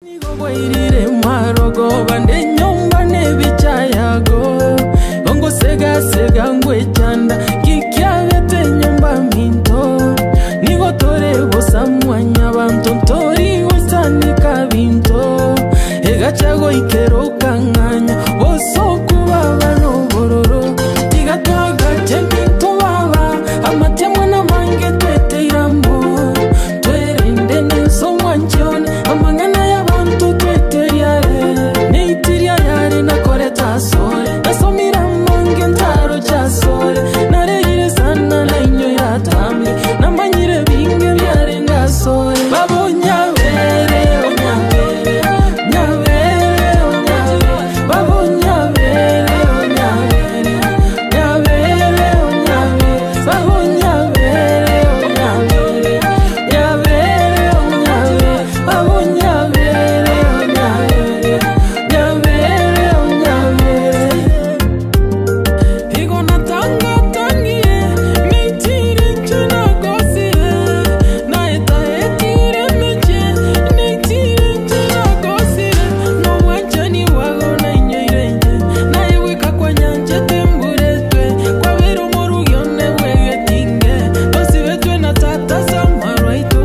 Nigo bwairire marogoba nenyomba nebicha yago, ongosega-sega ngwechanda, ki kiabete nyomba minto? Nigo tore bosa mwanyabanto, ntori goisanika binto, egacha goikera okang'anya, bosoku baba nobororo. Tiga twagache ebinto baba, amatemwa namange tweteire amo. Twerende nense omwanchi one, amang'ana y'abanto tweteria are. Neitiria yare nakorete asore, nasomire amange ntaroche asore. Narerire sana nainyoire atambe, namanyire binge biarenge asore. Baba onyabere, onyabere, nyabere, onyabere, Baba onyabere, onyabere, nyabere, onyabere, Baba onyabere, onyabere, nyabere, onyabere, Baba onyabere, onyabere, nyabere, onyabere. Igo natangatangie, neitire inche nagosire, naetaetire emechie, neitire inche nagosire, nobwanchani bwago nainyoire inche, naye bweka kwanyanchete mburetwe, kwabera omorugi one bw'egetinge, tosibetwe na tata ase amarwa aito.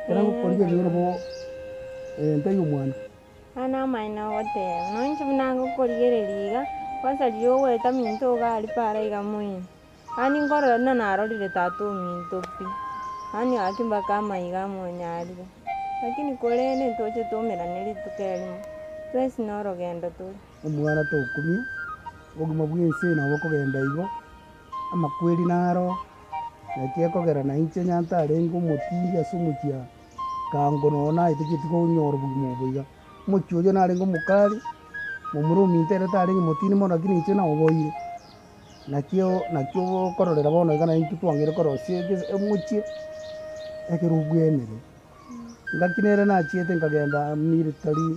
Ekero ngokorigereria nabo ntaiyo omwana. Aya namaene ogoteba, nonya inche buna ngokorigereria iga, kwanza riria ogoeta minto iga aria para iga moino, yaani nkorora buna narorire tata ominto pi, yaani gaki mpaka amaiga amonyarire. Lakini korende ntoche toumerane rituko erimo, twensi na orogendo tore. Omwana tokumia, obogima bwa ense nabo bokogenda igo, amakweri naro, naki ekogera na inche onye ntarenge omotindi ase omochie aa, kango nonye naetete tikonyora obogima obo iga. Omochie oyio narenge omokari, momura ominto ere tarenge motindi mono lakini inche naoboire, nakio nakio okororera bono iga na intwe twang'eire korosia egese omochie, ekero obwenire. Ngaki nere nachiete nkagenda military,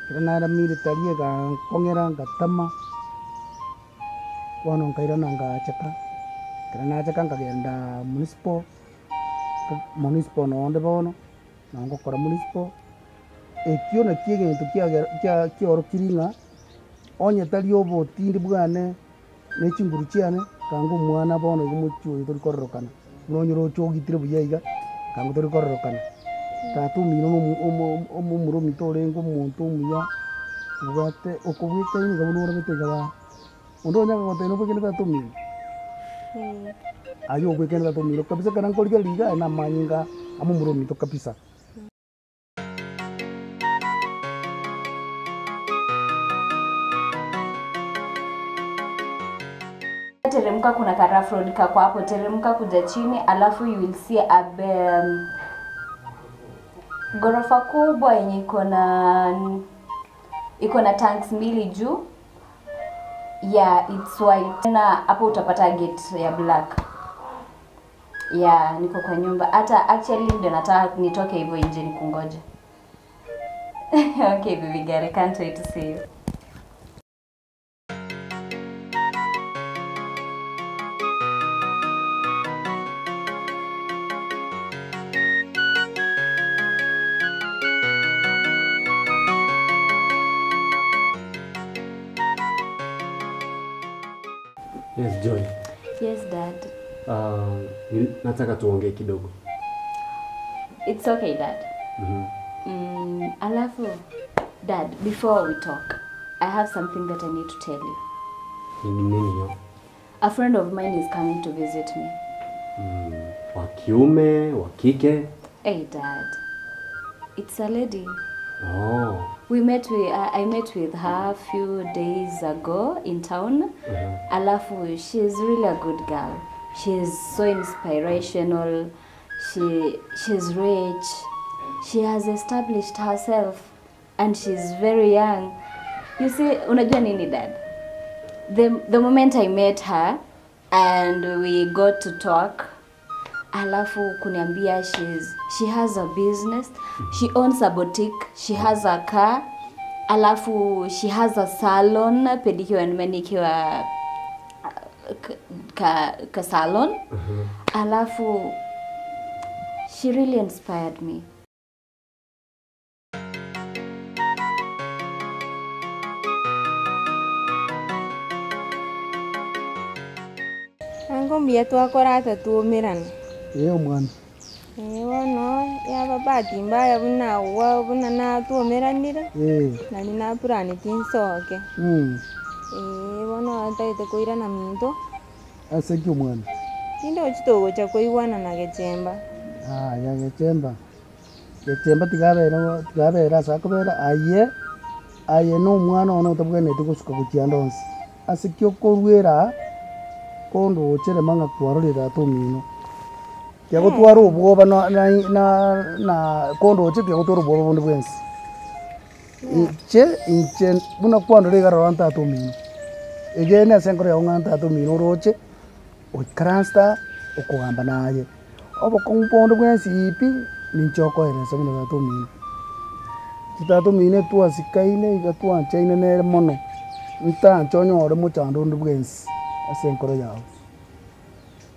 ekero naenda military egankong'era ngatama, bono nkairana ngachaka, ekero nachaka nkagenda municipal, municipal nonde bono, nabo ngokora municipal, ekio nakio egento kiagera kia kiaorokirie ng'a, onye tari obotindi bwane na echinguru chiane, kanga omwana bono iga omochie oyo tori kororokana, buna onye oroche ogitire buya iga, kanga tori kororokana. Tata omino na omo omo omomura ominto orenge omonto omuya, obwate okobwekaine iga buna orabete iga baa. Onde onye akagotebia nobwekaine tata omino, aye obwekaine tata omino kabisa ekero nkorigereria iga aye namanyinga amomura ominto kabisa. Teremka kuna ka rough road kako hapo, teremka kuja chini, alafu you will see a ghorofa kubwa yenye iko na iko na tanks mbili juu. Yeah, it's white. Na hapo utapata gate ya black. Yeah, niko kwa nyumba. Hata actually ndio nataka nitoke hivyo nje nikungoje. Okay, baby girl, I can't wait to see you. Yes, Joy. Yes, Dad. Nataka tuongee kidogo. It's okay, Dad. Alafu, Dad, before we talk, I have something that I need to tell you. Ni nini hiyo? A friend of mine is coming to visit me. Wa kiume, wa kike? Hey, Dad. It's a lady. Oh. I met with her a few days ago in town. Alafu, she's really a good girl. She's so inspirational. She's rich. She has established herself and she's very young. You see, unajua nini, Dad? The moment I met her and we got to talk, alafu kuniambia she has a business, she owns a boutique, she has a car. Alafu she has a salon, pedicure and manicure ka salon. Alafu she really inspired me. Ango mbuya twakora ata twaumerana. Ee omwana. Ee bono yaba bahati mbaya buna agwo buna natwaumeranire, Ee. nari napuraneti nsoke. Ee bono ntagete koirana minto. Ase ki omwana? Tindochi togocha koigwana na Gechemba. Aya Gechemba, Gechemba tiga abere tiga abere ase akobera aye, aye na omwana one otabwenereti gosuka gochia ande onsi. Ase ki okoruera aa, kondoche rema ng'a kwarorire tata omino. Tiga obwoba na na na na kondoche tiga gotwara obwoba bonde bwensi. Inche inche buna kwandora iga rora tata omino, egene ase enkoro yago ng'a tata omino oroche, oikaranste aa, okogamba naye. Obokong'u bonde bwensi pi, ninche okoeresa buna tata omino. Inche tata omino etwasikaine iga twanchaine nere mono, ntanche onyore mochando onde bwensi ase enkoro yago.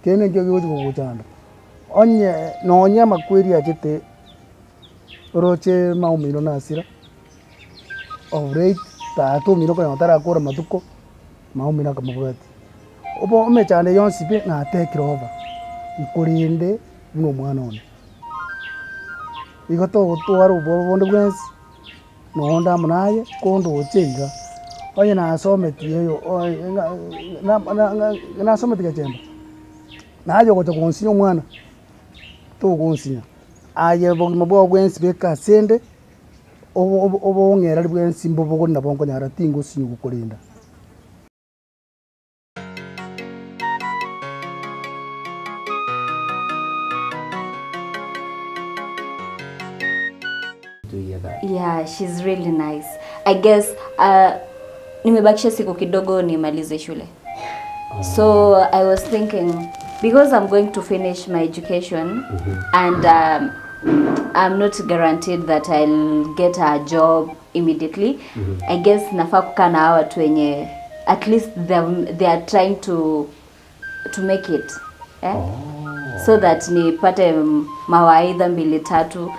Kende nkio kegochi kogochanda, onye nonye amakweri achete oroche mama omino nasira, of late tata omino okonyora tarakora matuko, mama omino akamobwatia. Obo emechando yonsi pi natekire over, nkorende buna omwana one. Igo togotwara obwoba bonde bwensi, nonde amo naye, kondoche iga, onye nasometie oyo oe ng'a na na nasometi Gachemba, naye ogocha gonsinya omwana, togonsinya, aye bogima bwao bwensi beka asende, obo obo obong'ereri bwensi mbobogori nabo nkonyara tingosinywa gokorenda. To hear that. Yeah, she's really nice. I guess nimebakisha siku kidogo nimalize shule. So I was thinking because I'm going to finish my education and I'm not guaranteed that I'll get a job immediately. I guess nafaa kukaa na hawa watu wenye at least they are trying to make it. Eh? So that nipate mawaidha mbili tatu.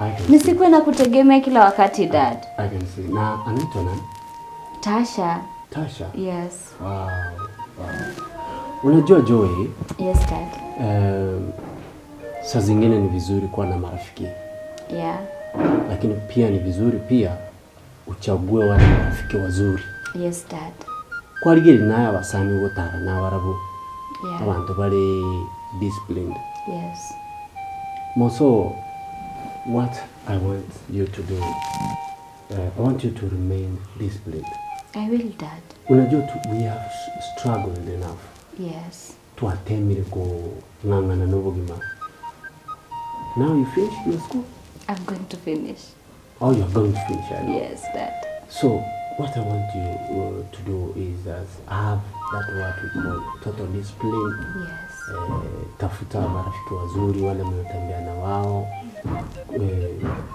I can see. Nisikuwe na kutegemea kila wakati dad. I can see. Na anaitwa nani? Tasha. Tasha. Yes. Wow. Wow. Unajua Joy, Yes dad. saa zingine ni vizuri kuwa na marafiki, Yeah. lakini pia ni vizuri pia uchague wale marafiki wazuri. Yes dad. Kwarigiri naye abasani gotara n'abarabo Yeah. abantu bari disciplined. Yes. Moso, what I want you to do, I want you to remain disciplined. I will dad. Unajua tu, we have struggled enough. Yes. Twatemire kung'ang'ana n'obogima. Now you finished your school? I'm going to finish. Oh, you're going to finish, I know. Yes dad. So, what I want you to do is have that what we call total discipline. Yes. Tafuta marafiki wazuri wale mnatembea na wao.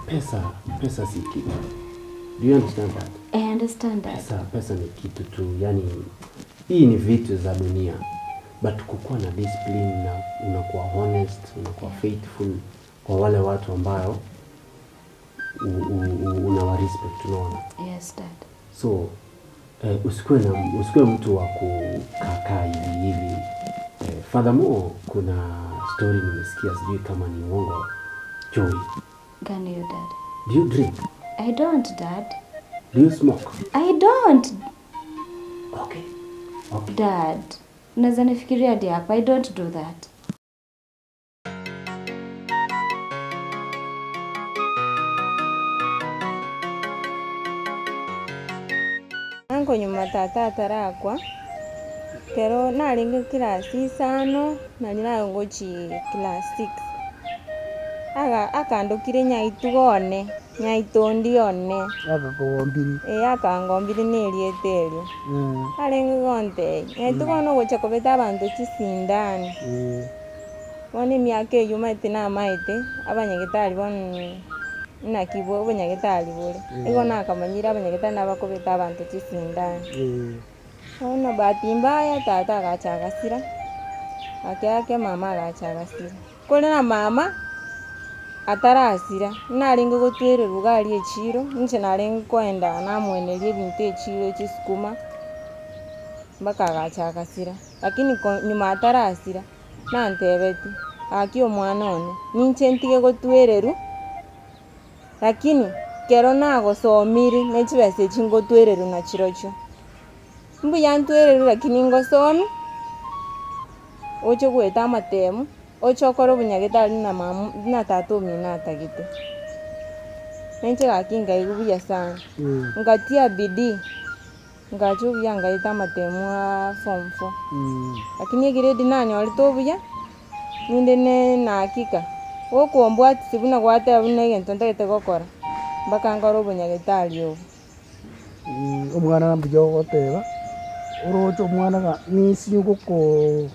Pesa si kitu. Do you understand that? I understand that. Pesa ni kitu tu, yani hii ni vitu za dunia. But kukuwa na discipline na unakuwa honest, unakuwa faithful kwa wale watu ambayo unawa respect, unaona? Yes dad. So usikuwe mtu wa kukakaa hivi hivi. Furthermore, kuna story nimesikia, sijui kama ni uongo. Joy. Gani hiyo dad? Do you drink? I don't dad. Do you smoke? I don't. Okay. Okay. Dad, unaweza nifikiria hadi hapa. I don't do that. Anko nyuma tata atarakwa kero narenge class isano nari nagochi class 6 aga akandukire nyaitugo one nyaitondi one Akakogombiri. Ee akangombiri neriete erio arenge gontei nyaitugo one ogocha kobeta abanto chisindani bono emiaka eywo maete namaete abanyagitari bono Naki bo obonyagetari bore. Igo nakamanyire abanyagetari nabakobeta abanto chisindani. Bono bahati mbaya tata agacha agasira, ake ake mama agacha agasira. Korende na mama, atarasira, narenge gotwererwa iga aria echiro, inche narenge koenda namoeneria ebinto echiro chisukuma, mpaka agacha agasira. Lakini ko nyuma atarasira, Nantebetie, Gaki omwana one, ninche ntige gotwererwa, lakini kero nagosomiri ne chibesa echi ngotwererwa nachirochio. Mbuya ntwererwe lakini ngosomi, oche goeta amatemu, oche okore obonyagetari buna mama buna tata omino atagete. Ninche gaki nkaigwa buya sana, nkatia bidii. Ngacha obuya ngaeta amatemo aa form four, lakini egrade nanyorete obuya, ninde ne na hakika, gokombwatisia buna gwateba buna egento ntagete gokora, mpaka nkore obonyagetari obo. Omwana mbuya ogoteba, oroche omwana ng'a ninsi gokoo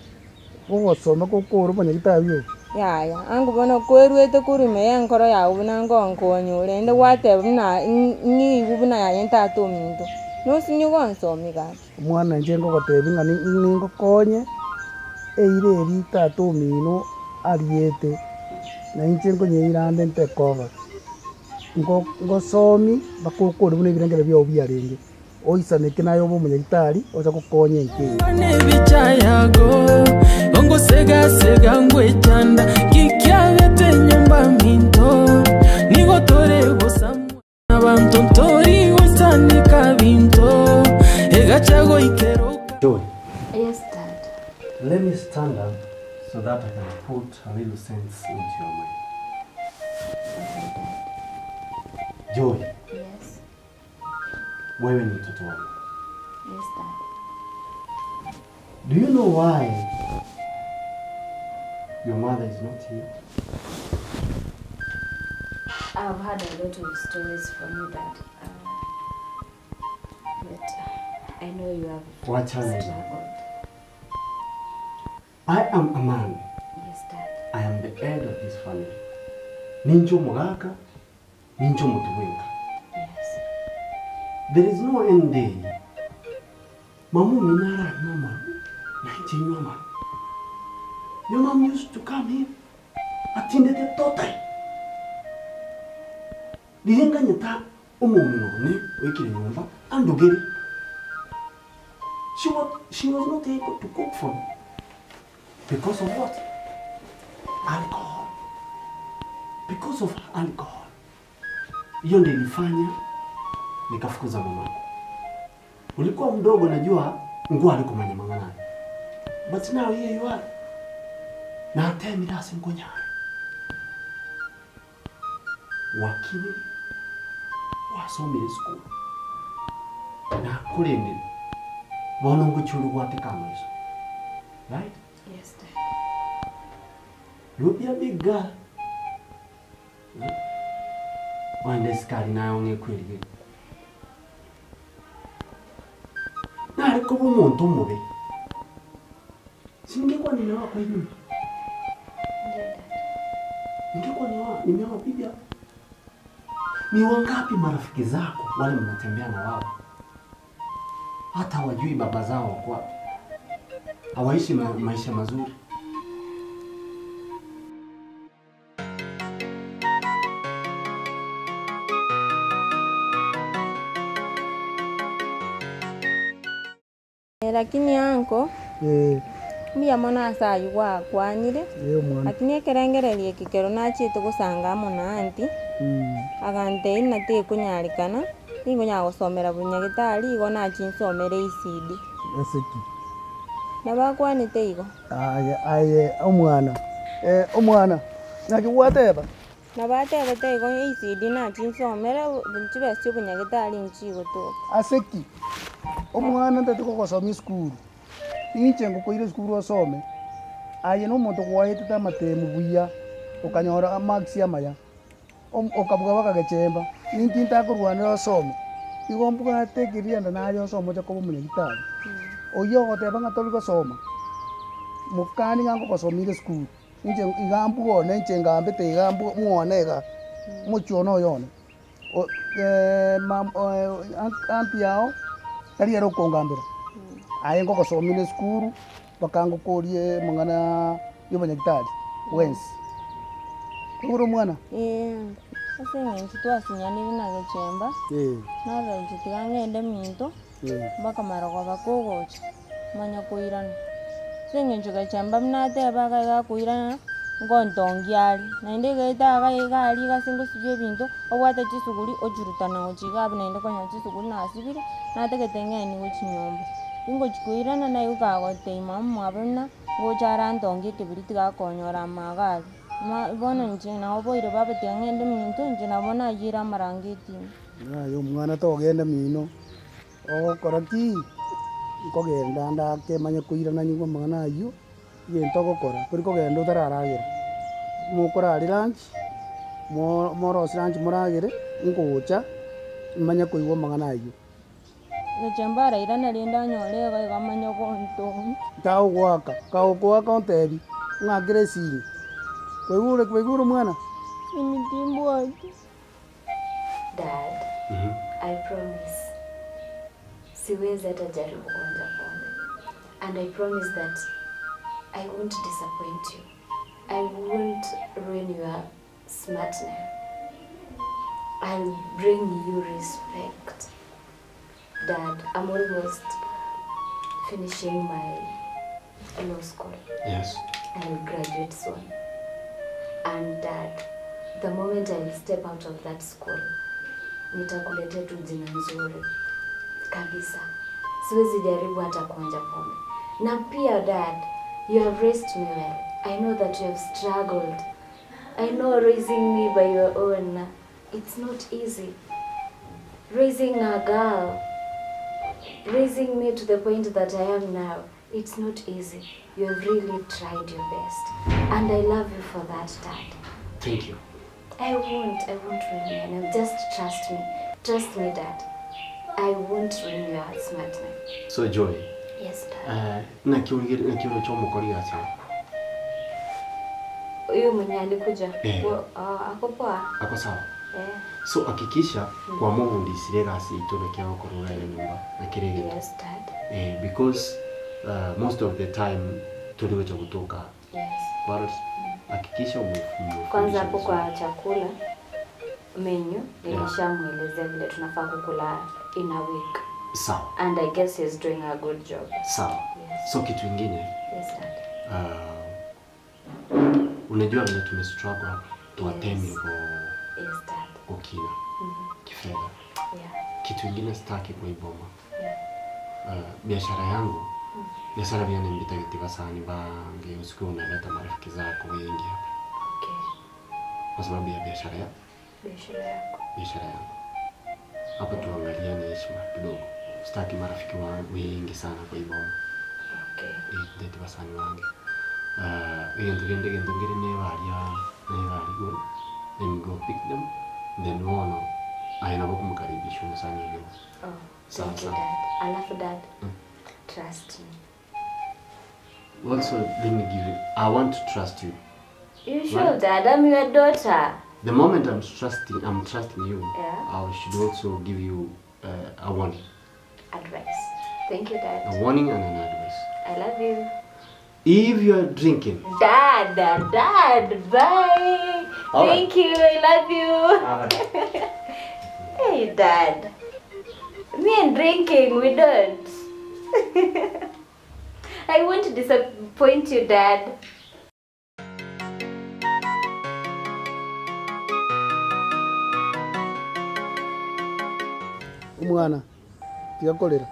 gogosoma gokore obonyagetari obo. Yaya, ango bono kwerwete korwa ime ya enkoro yago buna ngonkonya ore, naende gwateba buna ng'igwe buna yaye tata ominto, nosinye gonsomi gaki. Omwana inche ngogotebia ng'a ningokonye, eira eria tata omino ariete, na inche nkonyeira ande ntekoba, ngosomi mpaka okore buna ebirengererio biago biarenge. Oisaneke naye obe omonyagitari, oche gokonya enka eye. Joy, Yes, Dad. let me stand up so that I can put a little sense into your mind. Okay, Dad. Joy, Yes. wewe ni mtoto wangu. Yes, Dad. Do you know why your mother is not here? I've heard a lot of stories from you, Dad. But I know you have Wachana hizo. struggled. I am a man. Yes, Dad. I am the head of this family. Nincho mugaka, nincho mutuwenka. Yes. There is no end day. Mamu minara nyama, na nyama. Your mom used to come here. Atindete totai. Rirenga nyata omomino ne oikire nyumba andugere. She was not able to cook for me. Because of what? Alcohol. Because of alcohol. Hiyo ndio ilifanya nikafukuza mamako. Ulikuwa mdogo najua nguo alikumanya mang'ana. But now here you are. Na atemira asinkonyara. Wakini wasomire school. Na kulindire. Bono nguchuru gwateka amaiso. Right? Yes, Dad. You'll be a big girl. Waende sikari nayo ng'ekwirige. Nari kuba omonto omobe. Singekuwa nimeoa kwa hii nyumba. Ndio, Dad. Ningekuwa nimeoa bibi hapa. Ni wangapi marafiki zako wale mnatembea na wao? Hata hawajui baba zao wako wapi. Hawaishi maisha mazuri. Lakini anko mbuya mono ase aywo gwakwanire, Omwana. lakini ekerengererio eke kero nachiete gosanga amo na aunty, agantebia ng'a tekonyarekana, nigo gosomera bonyagetari igo nachia nsomere ECD. Ase ki? Nabo akwanete igo. Aye aye omwana. Omwana, naki gwateba? Nabo atebete igo ECD nachia nsomere chibesa chia obonyagetari nchigotoka. Ase ki? Omwana ntati kogosomia esukuru, ninche ngokoira esukuru osome, aye na omonto gwaetete amatemu buya, okanyora amarks amaya, okabua bakagechemba, ninki ntakorwanera osome, igo mbwate ekerianda naye osome oche koba omonyagitari. Oywo ogoteba ng'a tori gosoma, mokani ng'a ngogosomire esukuru, inche iga mbwone inche ngambete iga mwana iga. Omochie one oyo one, o mam aunty yao, tari ere okongambera, aye ngogosomia na esukuru, mpaka ngokorie amang'ana ya obonyagitari bwensi. Kwaigure omwana? Ee, ase eng'encho twasinyanire na gechemba, narora inche tiga ng'ende minto, mpaka marogoba kogocha. Manya koirana. Ase eng'encho gechemba buna ateba iga iga akoirana, ngontongia are, naende egaeta iga iga aria iga ase ngosibia ebinto, obwate chisuguri ochirutana gochia iga abwo naende konya chisuguri nasibire, natagete ng'eni gochia nyomba. Ingochia koirana naigwa kagotebia mama omwabo buna, ngocha arantongie ekebiriti gakonyora amago aria. Ma bono inche nabo boire baba tiga ng'ende minto, inche nabo nayiire amarangeti ime. Yaya omwana togenda mino. Ogokora ki? Nkogenda ande ake manye koirana nyigwe amang'ana ayio, egento ogokora, tori kogenda otararagera, mokorare lunch, mo morosie lunch moragere, ngocha manye koigwa amang'ana ayio. Gochia mbarairana rende anyore iga iga amanye gontonya. Kagogoaka, kagokoaka ontebi, ng'akere esimi, kwaigure kwaigure omwana? Simi timbwati. Dad, I promise siwezi hata jaribu kuonja pombe and I promise that I won't disappoint you. I won't ruin your smart name. I'll bring you respect. Dad, I'm almost finishing my law school. Yes. I'll graduate soon. And dad, the moment I step out of that school, nitakuletea tu jina nzuri kabisa. Siwezi jaribu hata kuonja pombe. Na pia dad, you have raised me well. I know that you have struggled. I know raising me by your own, it's not easy. Raising a girl, raising me to the point that I am now, it's not easy. You have really tried your best. And I love you for that, Dad. Thank you. I won't, I won't ruin your name. Just trust me. Trust me, Dad. I won't ruin your smart name. So Joy, Yes, Dad. eh naki uri cho mukori ase. Huyu mwenye alikuja Eh. Ako poa. Ako sawa. Eh. So hakikisha kwa mubundisire gasi itobeke okorora ere nyumba na kire gento. Yes, Dad. Eh, because most of the time tuliweza kutoka Yes. Kwa hakikisha umefundisha Kwanza hapo vizuri. kwa chakula menu nilishamuelezea vile tunafaa kukula in a week Sawa. and I guess he's doing a good job. Sawa. Yes. So kitu ingine Yes, Dad. unajua vile tumestruggle hapa tuwatemi Yes. kwa Yes, Dad. ukina kifedha. Yeah. Kitu ingine sitaki kwa iboma. Yeah. Biashara yangu biashara vyane mbitagitiba sana bange usiku unaleta marafiki zako wengi hapa Okay. kwa sababu ya biashara ya Biashara yako. biashara yangu hapa tuangaliane heshima kidogo. Sitaki marafiki wa wengi sana kwa iboma. Okay. Ndeti basani bange egento kende gento nkere nebaria nebarigwe then go pick them then wono aye nabo kumukaribisha omusani oyo Oh, Sawa, thank you, sawa. Dad. Alafu Dad, trust me. Also, let me give you, I want to trust you. You should, Right. Dad. I'm your daughter. The moment I'm trusting you, Yeah. I should also give you a warning. Advice. Thank you, Dad. A warning and an advice. I love you. If you are drinking. Dad, Dad, Dad, bye. All right. Thank you. I love you. All right. Hey, Dad. Me and drinking, we don't. I won't disappoint you, Dad. Omwana, tiga korera.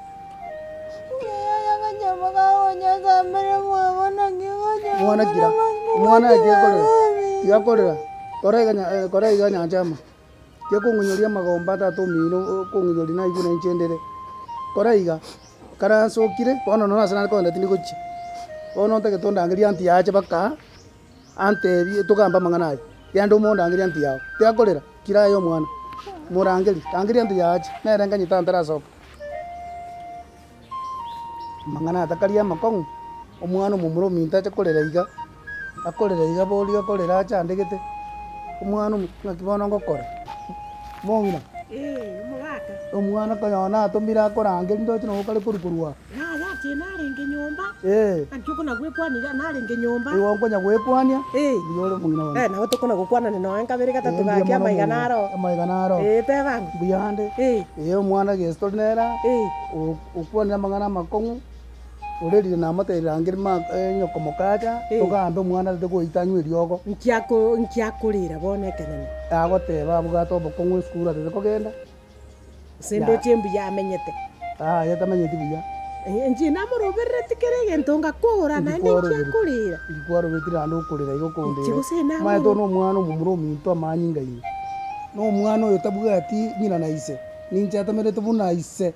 Omwana kira, omwana tiga korera, tiga korera, kora iga nya- kora iga nyanchama. Tiga kong'inyoria amagomba tata omino okong'inyoria naigwe nainche Kora iga, karansokire, bono nonya ase nare kogenda tindi gochia. Bono ntagete ondangeria aunty yache baka, antebi togambe amang'ana aya. Genda omondangeria aunty yago. Tiga korera, kira aye omwana. Morangeri, rangeria aunty yache, nere nganyete antarasoka. Amang'ana atakari amakong'u, omwana omomura ominto ache korera iga, akorera iga bori akorera achandegete. Omwana omo ng'aki bono ngokora, mong'ina. Eh, omogaka. Omwana konya natomire akorangeria ndoche nabo kare korwa korwa aa. Yaya inche narenge nyomba. Eh. Naki okona gwekwania iga narenge nyomba. Igo nkonya gwekwania, Eh. mbuya ore omong'ina one. Eh, nabo tokona gokwanani nonya nkabere gatato Eh, mbuya gaki mono amaiga omong'ina. naro. Amaiga naro. Eh, teba ng'o. Mbuya ande. Eh. Eh, omwana gese tori nere aa, Eh. okwanire amang'ana amakong'u. Orerire namotebirie rangeri ma nyoko mokacha, Eh. togambe omwana arete goita anywe eriogo. Nki ako nki akorera bono ekenene? Agoteba abwate obokong'u esukuru atete kogenda. Ase ndoche mbuya amenyete. Yaya tamanyeti buya. Inche namoroberereti kera egento ngakora naende nki akorera. Inki kwaroberetie naende okorera igo Inche okondera? gose namoro. Omanyete one omwana omomura ominto amanyinga ime. Na omwana oyo tabwati ng'ina na ise, ninche atamerete buna ise.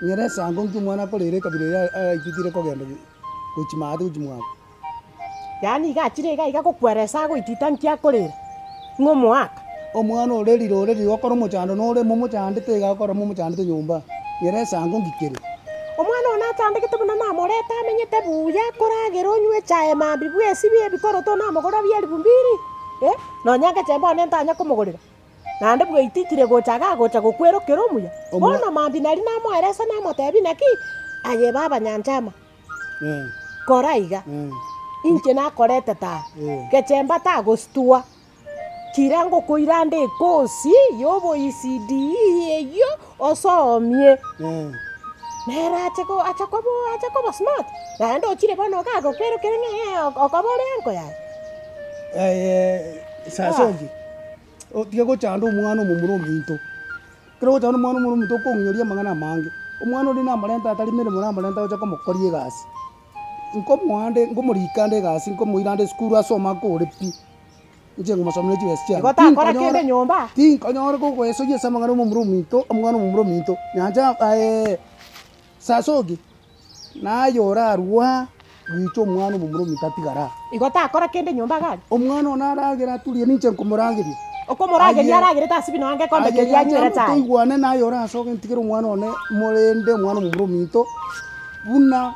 Nyora esango nki omwana akorera ekabira eye aititire kogenda gochia maate gochia mwabo. Yaani iga achire iga iga gokweresa agoitita nki akorera, ng'a omoaka. Omwana orerire orerire gokora omochando nore momochandete iga agokora momochandete nyomba, nyora esango nki kere. Omwana one achandegete buna namorete amenyete buya akoragera onywe echae mambia bwesibie ebikoroto namogorera bia elifu mbili, eh, nonya ngechemba one ntanya komogorera. Naende bwaititire gocha iga agocha gokwerokera omuya. Bono mambia naria namoeresa namotebia naki, aye baba nyanchama, kora iga, inche nakoretete aa, gechemba tagositua, kira ngokoira nde ekosi y'oboECDE eyio osomie. Nere ache ko ache koba ache koba smart, naende ochire bono iga agokwerokera ng'a okoba ore anko yaye. Sasa onye. Otige gochanda omwana omomura ominto. Ekero ogochanda omwana omomura ominto okong'inyoria amang'ana amange. Omwana oria namorente atari meremo namorente agocha komokoria egasi. Nkomoa nde nkomorika nde egasi nkomoira nde esukuru asome akore pi, inche nkomosomia ne chibesa chiane. Igo takora Tinkonyora kende nyomba. tinkonyora kogoesoyia ase amang'ana omomura ominto, omwana omomura ominto, nyancha aye Sasoki. Naye orarua goicha omwana omomura ominto atigare aa. Igo takora kende nyomba iga aria. Omwana one aragere aturie ninche nkomorageria. Okomorageria Aye aragerete ase bino ange ekombe aye keria nyancha anywere echae. toigwane naye orasoke ntigere omwana one morende omwana omomura ominto buna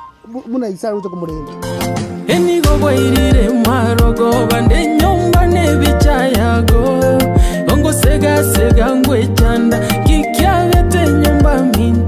buna ise aroche komorenda. Enigo bwairire marogoba nde nyomba nebicha yago, Ongosegasega ngwechanda, nki kiabete nyomba minto.